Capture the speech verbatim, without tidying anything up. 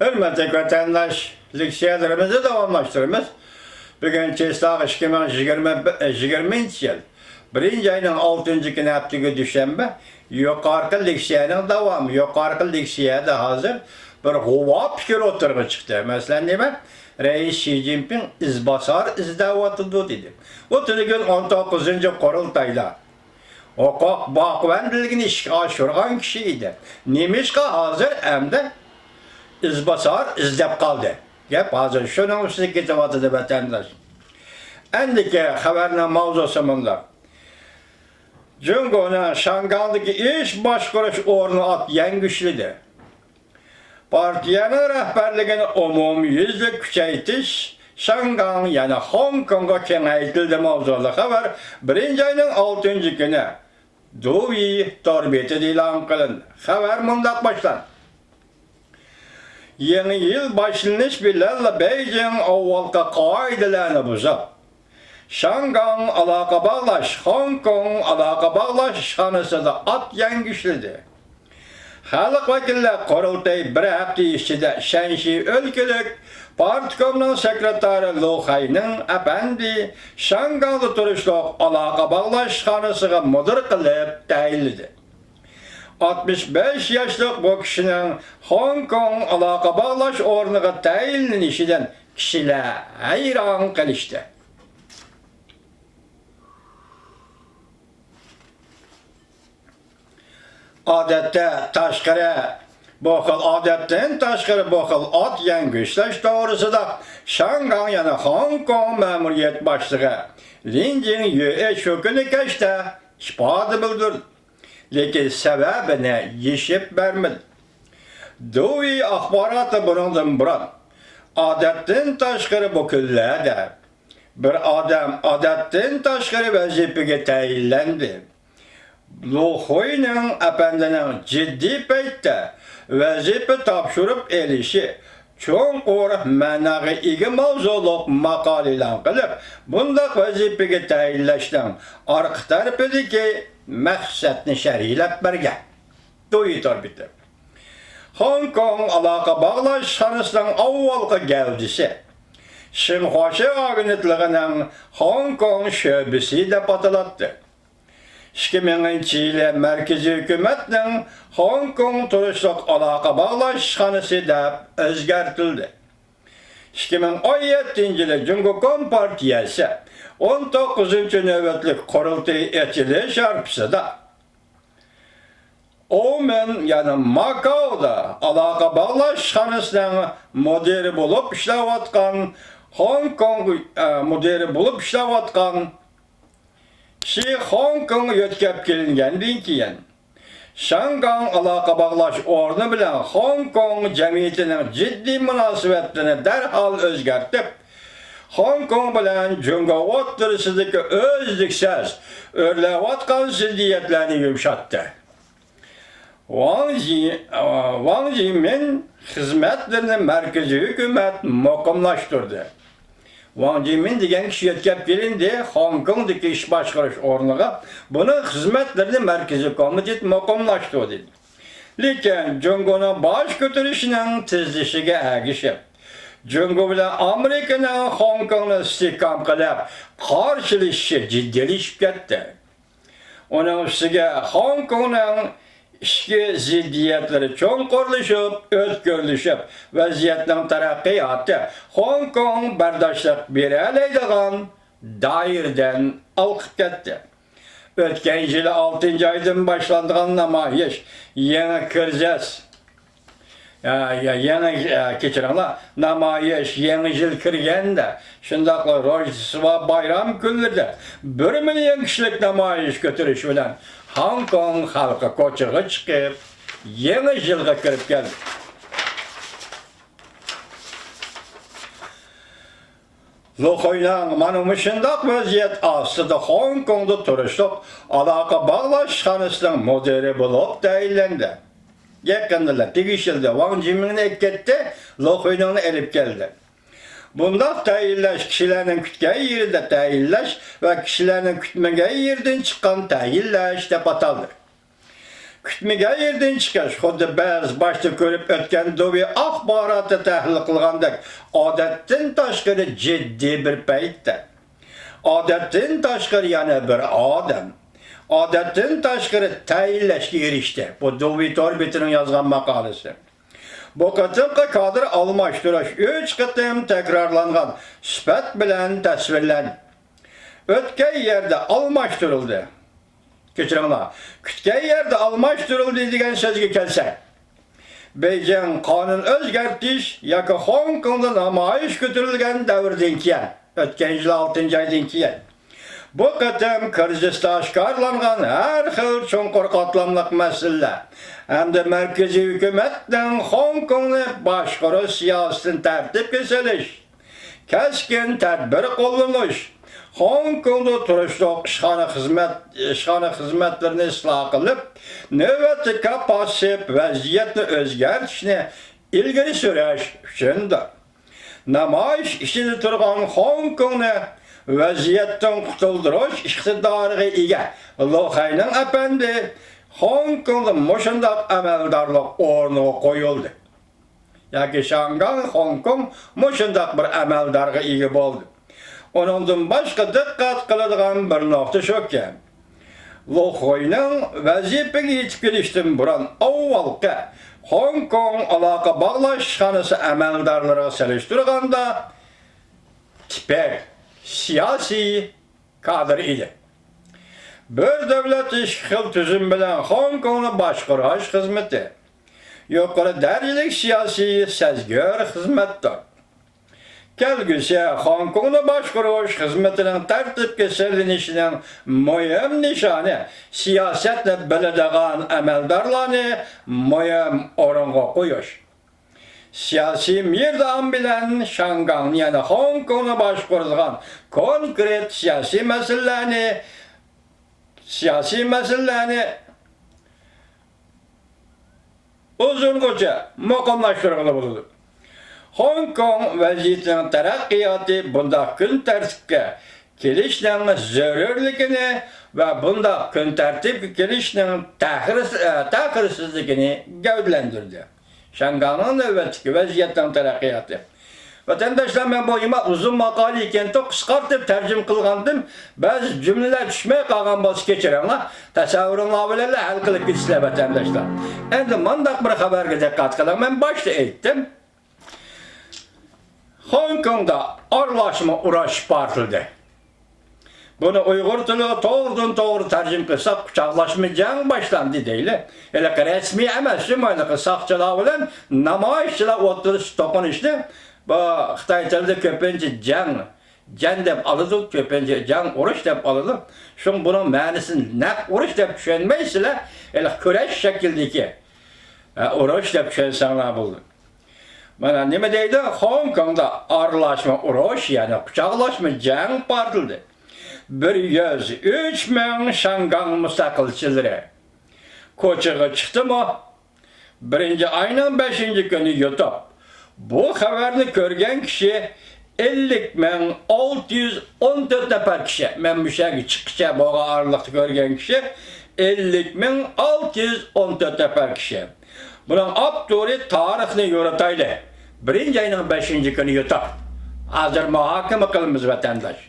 ھۆرمەتلىك ۋەتەنداش، لېكسىيەلىرىمىزنى داۋاملاشتۇرىمىز. بۈگۈن چېسلاق ئىككى مىڭ يىگىرمە، يىگىرمىنچى يىل، بىرىنچى ئاينىڭ ئالتىنچى كۈنى، ھەپتىگە دۈشەنبە. يۇقىرىقى لېكسىيەنىڭ داۋامى. يۇقىرىقى لېكسىيەدە ھازىر بىر غۇۋا پىكىر ئوتتۇرىغا چىقتى. مەسىلەن، نېمە؟ رەئىس شى جىنپىڭ ئىزباسار ئىزدەۋاتىدۇ، دېدى. ئۇ تۈنۈگۈن ئون توققۇزىنچى قۇرۇلتايدا ھوقۇق باقىۋەندىلىكىنى ئىشقا ئاشۇرغان كىشى ئىدى. نېمىشقا ھازىر ئەمدى ئىزباسار ئىزدەپ قالدى؟ گەپ ھازىر شۇنىڭ ئۈستىگە كېتىۋاتىدۇ، ۋەتەنداش. ئەندىكى خەۋەرنىڭ ماۋزۇسى مۇنداق. جۇڭگونىڭ شياڭگاڭدىكى ئىش باشقۇرۇش ئورنى ئات يەڭگۈشلىدى. پارتىيەنىڭ رەھبەرلىكىنى ئومۇميۈزلۈك كۈچەيتىش، شياڭگاڭ، يەنى خوڭكوڭغا كېڭەيتىلدى ماۋزۇلۇق خەۋەر بىرىنچى ئاينىڭ ئالتىنچى كۈنى دۇۋى تور بېتىدە ئېلان قىلىندى. خەۋەر مۇنداق باشلاندى. يېڭى يىل باشلىنىش بىلەنلا بېيجىڭ ئاۋۋالقى قائىدىلەرنى بۇزۇپ، شياڭگاڭ ئالاقە باغلاش، خوڭكوڭ ئالاقە باغلاش ئىشخانىسىدا ئات يەڭگۈشلىدى. خەلق ۋەكىللەر قۇرۇلتىيى بىر ھەپتە ئىچىدە شەنشى ئۆلكىلىك پارتكومنىڭ سېكرېتارى لۇ خەينىڭ ئەپەندى شياڭگاڭدا تۇرۇشلۇق ئالاقە باغلاش ئىشخانىسىغا مۇدىر قىلىپ تەيىنلىدى. ئاتمىش بەش ياشلىق بۇ كىشىنىڭ خوڭكوڭ ئالاقە باغلاش ئورنىغا تەيىنلىنىشىدىن كىشىلەر ھەيران قېلىشتى. ئادەتتە تاشقىرى، بۇ خىل، ئادەتتىن تاشقىرى بۇ خىل ئات يەڭگۈشلەش توغرىسىدا شياڭگاڭ، يەنى خوڭكوڭ مەمۇرىيەت باشلىقى لىن جىڭ يۈې شۇ كۈنى كەچتە ئىپادە بىلدۈردى. لېكىن سەۋەبىنى يېشىپ بەرمىدى. دۇۋى ئاخباراتى بۇنىڭدىن بۇرۇن، ئادەتتىن تاشقىرى بۇ كۈنلەردە بىر ئادەم ئادەتتىن تاشقىرى ۋەزىپىگە تەيىنلەندى. لۇ خۇينىڭ ئەپەندىنىڭ جىددىي پەيتتە ۋەزىپە تاپشۇرۇپ ئېلىشى چوڭقۇر مەناغا ئىگە ماۋزۇلۇق ماقالە ئېلان قىلىپ، بۇنداق ۋەزىپىگە تەيىنلەشنىڭ ئارقا تەرىپىدىكى مەقسەتنى شەرھلەپ بەرگەن. دۇۋى تور بېتى. خوڭكوڭ ئالاقە باغلاش ئىشخانىسىنىڭ ئاۋۋالقى گەۋدىسى، شىنخۇاشى ئاگېنتلىقىنىڭ خوڭكوڭ شۆبىسى دەپ ئاتىلاتتى. ئىككى مىڭىنچى يىلى مەركىزىي ھۆكۈمەتنىڭ خوڭكوڭ تۇرۇشلۇق ئالاقە باغلاش ئىشخانىسى دەپ ئۆزگەرتىلدى. ئىككى مىڭ ئون يەتتىنچى يىلى جۇڭگو كومپارتىيەسى ئون توققۇزىنچى نۆۋەتلىك قۇرۇلتىيى ئېچىلىش شارپىسىدا ئومەن، يەنى ماكاودا ئالاقە باغلاش ئىشخانىسىنىڭ مۇدىرى بولۇپ ئىشلەۋاتقان، خوڭكوڭ، ئە، مۇدىرى بولۇپ ئىشلەۋاتقان كىشى خوڭكوڭغا يۆتكەپ كېلىنگەندىن كېيىن، شياڭگاڭ ئالاقە باغلاش ئورنى بىلەن خوڭكوڭ جەمئىيىتىنىڭ جىددىي مۇناسىۋەتلىرىنى دەرھال ئۆزگەرتىپ، خوڭكوڭ بىلەن جۇڭگو ئوتتۇرىسىدىكى ئۈزلۈكسىز ئۆرلەۋاتقان زىددىيەتلەرنى يۇمشاتتى. ۋاڭ جى-، ۋاڭ جىمىن خىزمەتلىرىنى مەركىزىي ھۆكۈمەت مۇقىملاشتۇردى. ۋاڭ جىمىن دېگەن كىشى يۆتكەپ كېلىندى خوڭكوڭدىكى ئىش باشقۇرۇش ئورنىغا، بۇنىڭ خىزمەتلىرىنى مەركىزىي كومىتېت مۇقىملاشتۇردى. لېكىن جۇڭگونىڭ باش كۆتۈرۈشىنىڭ تېزلىشىگە ئەگىشىپ، جۇڭگو بىلەن ئامېرىكىنىڭ خوڭكوڭنى ئىستىھكام قىلىپ قارشىلىشىشى جىددىيلىشىپ كەتتى. ئۇنىڭ ئۈستىگە خوڭكوڭنىڭ ئىچكى زىددىيەتلىرى چوڭقۇرلىشىپ، ئۆتكۈرلىشىپ، ۋەزىيەتنىڭ تەرەققىياتى خوڭكوڭ بەرداشلىق بېرەلەيدىغان دائىرىدىن ھالقىپ كەتتى. ئۆتكەن يىلى ئالتىنچى ئايدىن باشلانغان نامايىش يېڭى كىرىزىس، يا، يا، يېڭى، يا، كەچۈرۈڭلار، نامايىش يېڭى يىل كىرگەندە، شۇنداقلا روژدېستۋا بايرام كۈنلىرىدە بىر مىليون كىشىلىك نامايىش كۆتۈرۈش بىلەن خوڭكوڭ خەلقى كوچىغا چىقىپ، يېڭى يىلغا كىرىپ كەلدى. لۇخۇينىڭ مانا مۇشۇنداق ۋەزىيەت ئاستىدا خوڭكوڭدا تۇرۇشلۇق ئالاقە باغلاش ئىشخانىسىنىڭ مۇدىرى بولۇپ تەيىنلەندى. يېقىندىلا تېگىشلىدى، ۋاڭ جىمىڭنى ئەكەتتى، لۇخۇينىڭنى ئېلىپ كەلدى. بۇنداق تەيىنلەش كىشىلەرنىڭ كۈتكەن يېرىدە تەيىنلەش ۋە كىشىلەرنىڭ كۈتمىگەن يېرىدىن چىققان تەيىنلەش دەپ ئاتالدى. كۈتمىگەن يېرىدىن چىقىش خۇددى بىز باشتا كۆرۈپ ئۆتكەن دۇۋى ئاخباراتتا تەھلىل قىلغاندەك ئادەتتىن تاشقىرى جىددىي بىر پەيتتە. ئادەتتىن تاشقىرى يەنە بىر ئادەم ئادەتتىن تاشقىرى تەيىنلەشكە ئېرىشتى. بۇ دۇۋى تور بېتىنىڭ يازغان ماقالىسى. بۇ قېتىمقى كادىر ئالماشتۇرۇش ئۈچ قېتىم تەكرارلانغان سۈپەت بىلەن تەسۋىرلەندى. ئۆتكەن يەردە ئالماشتۇرۇلدى. كەچۈرۈڭلار، كۈتكەن يەردە ئالماشتۇرۇلدى دېگەن سۆزگە كەلسەك، بېيجىڭ قانۇن ئۆزگەرتىش ياكى خوڭكوڭدا نامايىش كۆتۈرۈلگەن دەۋردىن كېيىن، ئۆتكەن يىل ئالتىنچى ئايدىن كېيىن، بۇ قېتىم كىرىزىستا ئاشكارىلانغان ھەر خىل چوڭقۇر قاتلاملىق مەسىلىلەر ھەمدە مەركىزىي ھۆكۈمەتنىڭ خوڭكوڭنى باشقۇرۇش سىياسىتىنى تەرتىپكە سېلىش، كەسكىن تەدبىر قوللىنىش، خوڭكوڭدا تۇرۇشلۇق ئىشخانا خىزمەت، ئىشخانا خىزمەتلىرىنى ئىسلاھ قىلىپ، نۆۋەتتىكى پاسسىپ ۋەزىيەتنى ئۆزگەرتىشنى ئىلگىرى سۈرۈش ئۈچۈندۇر. نامايىش ئىچىدە تۇرغان خوڭكوڭنى ۋەزىيەتتىن قۇتۇلدۇرۇش ئىقتىدارىغا ئىگە لو خەينىڭ ئەپەندى خوڭكوڭدا مۇشۇنداق ئەمەلدارلىق ئورنىغا قويۇلدى. ياكى شاڭگاڭ خوڭكوڭ مۇشۇنداق بىر ئەمەلدارغا ئىگە بولدى. ئۇنىڭدىن باشقا دىققەت قىلىدىغان بىر نۇقتا شۇكى، لو خۇينىڭ ۋەزىپىگە يېتىپ كېلىشتىن بۇرۇن ئاۋۋالقى خوڭكوڭ ئالاقە باغلاش ئىشخانىسى ئەمەلدارلىرىغا سېلىشتۇرغاندا تىپىك سىياسىي كادىر ئىدى. بىر دۆلەت ئىككى خىل تۈزۈم بىلەن خوڭكوڭنى باشقۇرۇش خىزمىتى يۇقىرى دەرىجىلىك سىياسىي سەزگۈر خىزمەتتۇر. كەلگۈسى خوڭكوڭنى باشقۇرۇش خىزمىتىنىڭ تەرتىپكە سېلىنىشىنىڭ مۇھىم نىشانى سىياسەتنى بىلىدىغان ئەمەلدارلارنى مۇھىم ئورۇنغا قويۇش. سىياسىي مېيدان بىلەن شاڭگاڭنى، يەنى خوڭكوڭنى باشقۇرىدىغان كونكرېت سىياسىي مەسىلىلەرنى، سىياسىي مەسىلىلەرنى ئۇزۇنغىچە مۇقىملاشتۇرغىلى بولىدۇ. خوڭكوڭ ۋەزىيىتىنىڭ تەرەققىياتى بۇنداق كۈن تەرتىپكە كېلىشنىڭ زۆرۈرلۈكىنى ۋە بۇنداق كۈن تەرتىپكە كېلىشنىڭ تەخىر-، ئە، تەخىرسىزلىكىنى گەۋدىلەندۈردى. شياڭگاڭنىڭ نۆۋەتتىكى ۋەزىيەتنىڭ تەرەققىياتى. ۋەتەنداشلار، مەن بۇ يامان ئۇزۇن ماقالە ئىكەنتۇق، قىسقارتىپ تەرجىمە قىلغاندىم، بەزى جۈملىلەر چۈشمەي قالغان بولسا كەچۈرۈڭلار، تەسەۋۋۇرۇڭلار بىلەنلا ھەل قىلىپ كېتىسىلەر، ۋەتەنداشلار. ئەمدى مانداق بىر خەۋەرگە دىققەت قىلىڭ، مەن باشتا ئېيتتىم. خوڭكوڭدا ئارىلاشما ئۇرۇش پارتلىدى. بۇنى ئۇيغۇر تىلىغا توغرىدىن توغرا تەرجىمە قىلساق، قۇچاقلاشما جەڭ باشلاندى دەيلى. ھېلىقى رەسمىي ئەمەس، شۇ ھېلىقى ساقچىلار بىلەن نامايىشچىلار ئوتتۇرىسىدا توقۇنۇشنى، بۇ خىتاي تىلىدا كۆپىنچە جەڭ، جەن دەپ ئالىدۇ، كۆپىنچە جەڭ، ئۇرۇش دەپ ئالىدۇ. شۇڭا بۇنىڭ مەنىسىنى نەق ئۇرۇش دەپ چۈشەنمەيسىلەر، ھېلىقى كۈرەش شەكلىدىكى، ھە، ئۇرۇش دەپ چۈشەنسەڭلار بولدى. مانا نېمە دەيدۇ؟ خوڭكوڭدا ئارىلاشما ئۇرۇش، يەنى قۇچاقلاشما جەڭ پارتلىدى. بىر يۈز ئۈچ مىڭ شياڭگاڭ مۇستەقىلچىلىرى كوچىغا چىقتىمۇ، بىرىنچى ئاينىڭ بەشىنچى كۈنى يۇتۇپ، بۇ خەۋەرنى كۆرگەن كىشى ئەللىك مىڭ ئالتە يۈز ئون تۆت نەپەر كىشى. مەن مۇشۇ يەرگە چىققىچە بولغان ئارىلىقتا كۆرگەن كىشى ئەللىك مىڭ ئالتە يۈز ئون تۆت نەپەر كىشى. بۇنىڭ ئاپتورى تارىخنى يورۇتايلى. بىرىنچى ئاينىڭ بەشىنچى كۈنى يۇتۇپ، ھازىر مۇھاكىمە قىلىمىز، ۋەتەنداش.